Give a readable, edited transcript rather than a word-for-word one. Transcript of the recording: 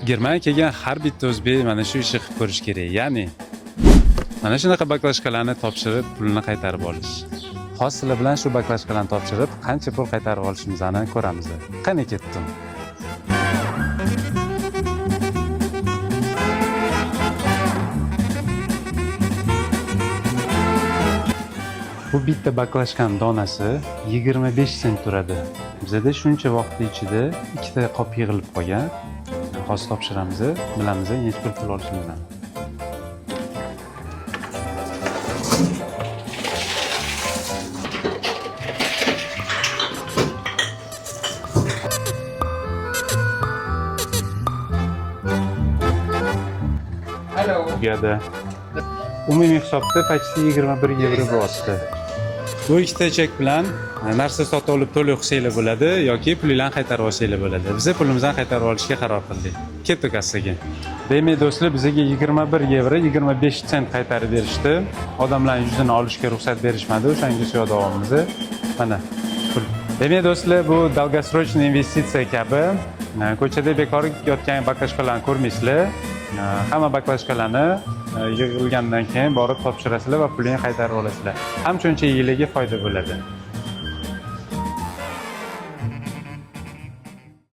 Germaniyaga kelgan har bitta o'zbek mana shu ishni qilib ko'rish kerak. Ya'ni mana shunaqa baklashkalarni topshirib, pulini qaytarib olish. Hozir sizlar bilan shu baklashkalarni topshirib, qancha pul qaytarib olishimizni ko'ramiz. Qani, ketdim. Bu bitta baklashkani donasi 25 sent turadi. Bizada shuncha vaqt ichida ikkita qop yig'ilib qolgan. Hozir topshiramiz, bilamiz necha pul olishimizni. Hello. Tugadi. Umumiy hisobda почти 21 yevro bo'lyapti. Bu ikkita chek bilan narsa sotib olib to'lov qilsanglar bo'ladi yoki pulinglarni qaytarib olsanglar bo'ladi. Biz pulimizni qaytarib olishga qaror qildik. Ketdik kassaga. Demak, do'stlar, bizga 21 yevro 25 sent qaytarib berishdi. Odamlarning yuzini olishga ruxsat berishmadi, o'shanga shu yoqda olamiz. Mana pul. Demak, do'stlar, bu долгосрочный investitsiya kabi. Ko'chada bekor yotgan baklashkalarni ko'rmaysizlar. Hamma baklashkalarni yig'ilgandan keyin borib topshirasizlar va pulini qaytarib olasizlar. Ham cho'nchaginglarga foyda bo'ladi.